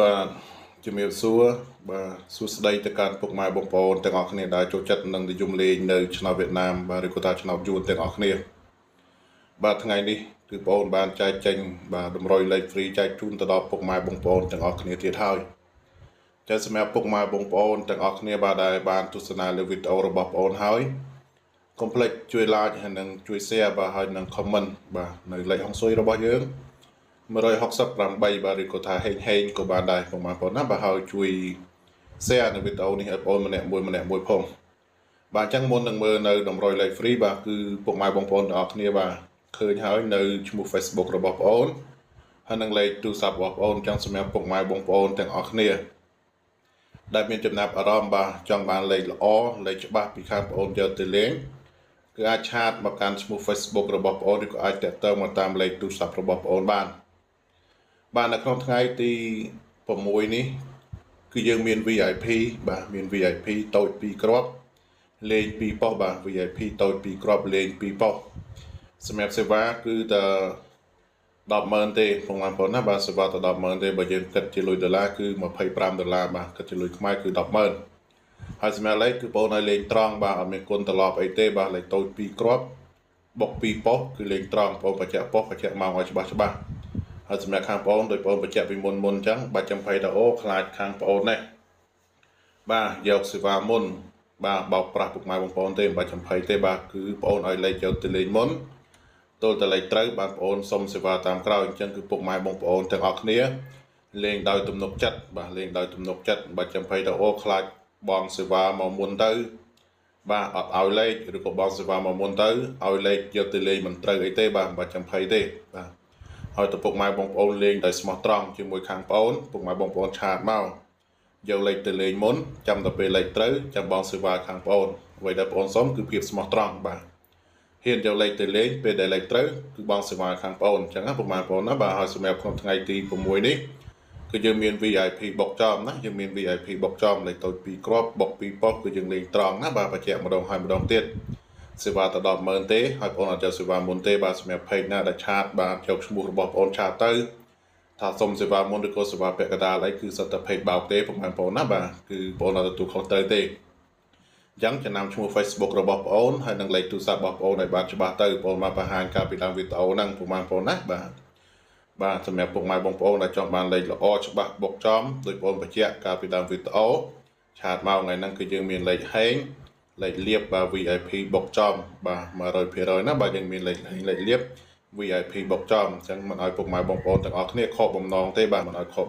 បាទជំរាបសួរបាទសួស្តីទៅកាន់ពុកម៉ែបងប្អូនទាំងអស់គ្នាដែលចូលចិត្តនិងនិយមលេងនៅឆ្នោតវៀតណាមបាទឬក៏ថាឆ្នោតយួនទាំងអស់គ្នាបាទថ្ងៃនេះគឺបងប្អូនបានចែកចេញបាទតម្រុយលេខ free ចែកជូនទៅដល់ពុកម៉ែបងប្អូនទាំងអស់គ្នាទៀតហើយតែសម្រាប់ពុកម៉ែបងប្អូនទាំងអស់គ្នាបាទដែលបានទស្សនាលើវីដេអូរបស់បងប្អូនហើយកុំភ្លេចជួយ like ហើយនិងជួយ share បាទហើយនិង comment បាទនៅលេខហុងស៊ុយរបស់យើង168បាទឬក៏ថាហេងហេងក៏បានដែរបងប្អូនណាបាទហើយជួយ share នៅវីដេអូនេះឲ្យបងប្អូនម្នាក់មួយម្នាក់មួយផងបាទអញ្ចឹងមុននឹងមើលនៅតម្រុយលេខ free បាទគឺពុកម៉ែបងប្អូនទាំងអស់គ្នាបាទឃើញហើយនៅឈ្មោះ Facebook របស់បងប្អូនហើយនឹងលេខទូរស័ព្ទរបស់បងប្អូនអញ្ចឹងសម្រាប់ពុកម៉ែបងប្អូនទាំងអស់គ្នាដែលមានចំណាប់អារម្មណ៍បាទចង់បានលេខល្អលេខច្បាស់ពីខាងបងប្អូនយកទៅលេងគឺអាចឆាតមកកាន់ឈ្មោះ Facebook របស់បងប្អូនឬក៏អាចតាក់ទងមកតាមលេខទូរស័ព្ទរបស់បងប្អូនបានបាទនៅក្នុងថ្ងៃទី6នេះគឺយើងមាន VIP បាទមាន VIP តូច2គ្រាប់លេង2ប៉ុស្តិ៍បាទ VIP តូច2គ្រាប់លេង2ប៉ុស្តិ៍សម្រាប់សេវាគឺតែ100000ទេបងប្អូនណាបាទសេវាតែ100000ទេបើយើងគិតជាលុយដុល្លារគឺ25ដុល្លារបាទគិតជាលុយខ្មែរគឺ100000ហើយសម្រាប់លេខគឺបងឲ្យលេងត្រង់បាទអត់មានគុណត្រឡប់អីទេបាទលេខតូច2គ្រាប់បុក2ប៉ុស្តិ៍គឺលេងត្រង់បងបញ្ជាក់ប៉ុស្តិ៍បញ្ជាក់ម៉ោងឲ្យច្បាស់ច្បាស់ហើយសម្រាប់ខាងបងដោយបងបញ្ជាក់ពីមុនមុនអញ្ចឹងបាច់ចាំភ័យថាអូខ្លាចខាងបងនេះបាទយកសេវាមុនបាទបោកប្រាស់ពុកម៉ែបងប្អូនទេមិនបាច់ចាំភ័យទេបាទគឺបងឲ្យលេខយកទៅលេងមុនទល់តែលេខត្រូវបាទបងសុំសេវាតាមក្រោយអញ្ចឹងគឺពុកម៉ែបងប្អូនទាំងអស់គ្នាលេងដោយទំនុកចិត្តបាទលេងដោយទំនុកចិត្តបាច់ចាំភ័យថាអូខ្លាចបងសេវាមកមុនទៅបាទអត់ឲ្យលេខឬក៏បងសេវាមកមុនទៅឲ្យលេខយកទៅលេងមិនត្រូវអីទេបាទមិនបាច់ចាំភ័យទេបាទហើយទៅពុកម៉ែបងប្អូនលេងដោយស្មោះត្រង់ជាមួយខាងបងប្អូនពុកម៉ែបងប្អូនឆាតមកយកលេខទៅលេងមុនចាំទៅពេលលេខត្រូវចាំបងសេវាខាងបងប្អូនអ្វីដែលបងប្អូនសុំគឺភាពស្មោះត្រង់បាទហ៊ានយកលេខទៅលេងពេលដែលលេខត្រូវគឺបងសេវាខាងបងប្អូនអញ្ចឹងណាពុកម៉ែបងប្អូនណាបាទហើយសម្រាប់ក្នុងថ្ងៃទី6នេះគឺយើងមាន VIP បុកចំណាយើងមាន VIP បុកចំលេខតូច2គ្រាប់បុក2ប៉ុស្តិ៍គឺយើងលេងត្រង់ណាបាទបញ្ជាក់ម្ដងហើយម្ដងទៀតសេវាទៅ100000ទេហើយបងអត់យកសេវាមុនទេបាទសម្រាប់ page ណាដែលឆាតបាទយកឈ្មោះរបស់បងឆាតទៅថាសុំសេវាមុនឬក៏សេវាពាក់កណ្ដាលអីគឺសិតតែ page បោកទេបងប្អូនណាបាទគឺបងអត់ទទួលខុសត្រូវទេអញ្ចឹងចំណាំឈ្មោះ Facebook របស់បងអូនហើយនិងលេខទូរស័ព្ទរបស់បងអូនឲ្យបានច្បាស់ទៅបងមកបង្ហាញកាលពីដើមវីដេអូហ្នឹងបងប្អូនណាបាទបាទសម្រាប់ពុកម៉ែបងប្អូនដែលចង់បានលេខល្អច្បាស់បុកចំដោយបងបញ្ជាក់កាលពីដើមវីដេអូឆាតមកថ្ងៃហ្នឹងគឺយើងមានលេខហេងលេខលៀបបាទ VIP បុកចំបាទ100%ណាបាទយើងមានលេខហេងលេខលៀប VIP បុកចំអញ្ចឹងមិនឲ្យពុកម៉ែបងប្អូនទាំងអស់គ្នាខកបំណងទេបាទមិនឲ្យខក